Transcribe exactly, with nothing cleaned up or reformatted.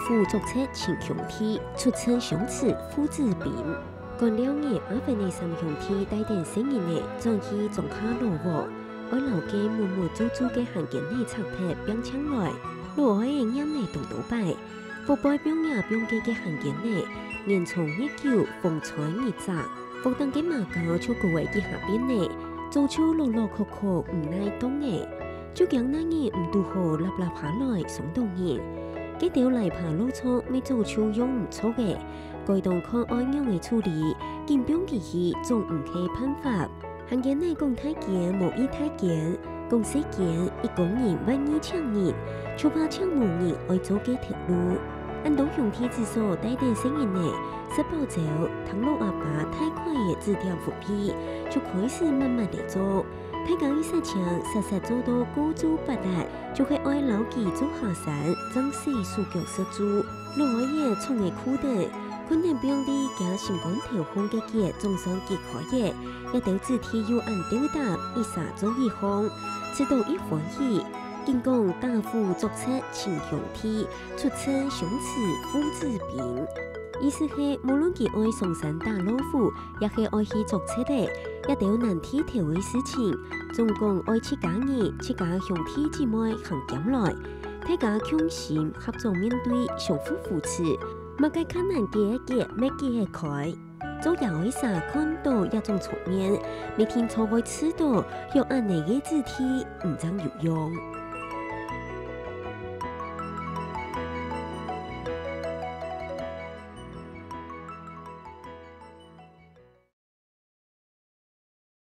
府作賊親兄弟，出陣相持父子兵。趕尞日，阿芬个三兄弟帶等細人仔轉去莊下老屋，愛摎該密密蛀蛀个行間仔拆忒拚淨來。老哀仔念仔當多擺，屋背放也放个个行間仔，年長日久，風吹日曬，屋頂个馬鮫就高仔幾下邊仔，早就落落硞硞毋耐當仔。 就驚哪日毋堵好立立下來傷到人。該兜泥巴落著乜早就用毋著仔，該當看愛仰仔處理，緊放佢去總毋係辦法。行間仔講大間無異大間，講細間一工人萬二請人，就怕請無人愛做該忒路。恁多兄弟姊嫂帶等細人仔，食飽朝，聽老阿爸大塊个指點武藝，就開始慢慢仔做。 大家一儕淨煞煞做到過晝發達，就係愛摎佢做下山，正洗手腳食晝。老哀仔藏个褲頂，看等放在厥心肝頭項个結總算解開咧，這兜子弟又恁鬥膽，一儕做一項，試著一歡喜。緊講打虎捉賊親兄弟，出陣相持父子兵。意思係，無論佢愛上山打老虎， 也係愛去捉賊仔，這兜難剃頭个事情，總講愛自家人、自家兄弟姊妹行兼來，大家共心合作面對，相互扶持，麼个較難解个結，搣解个開。做爺哀儕看著這種場面，乜定著會試著，像恁仔个子弟，毋正有用。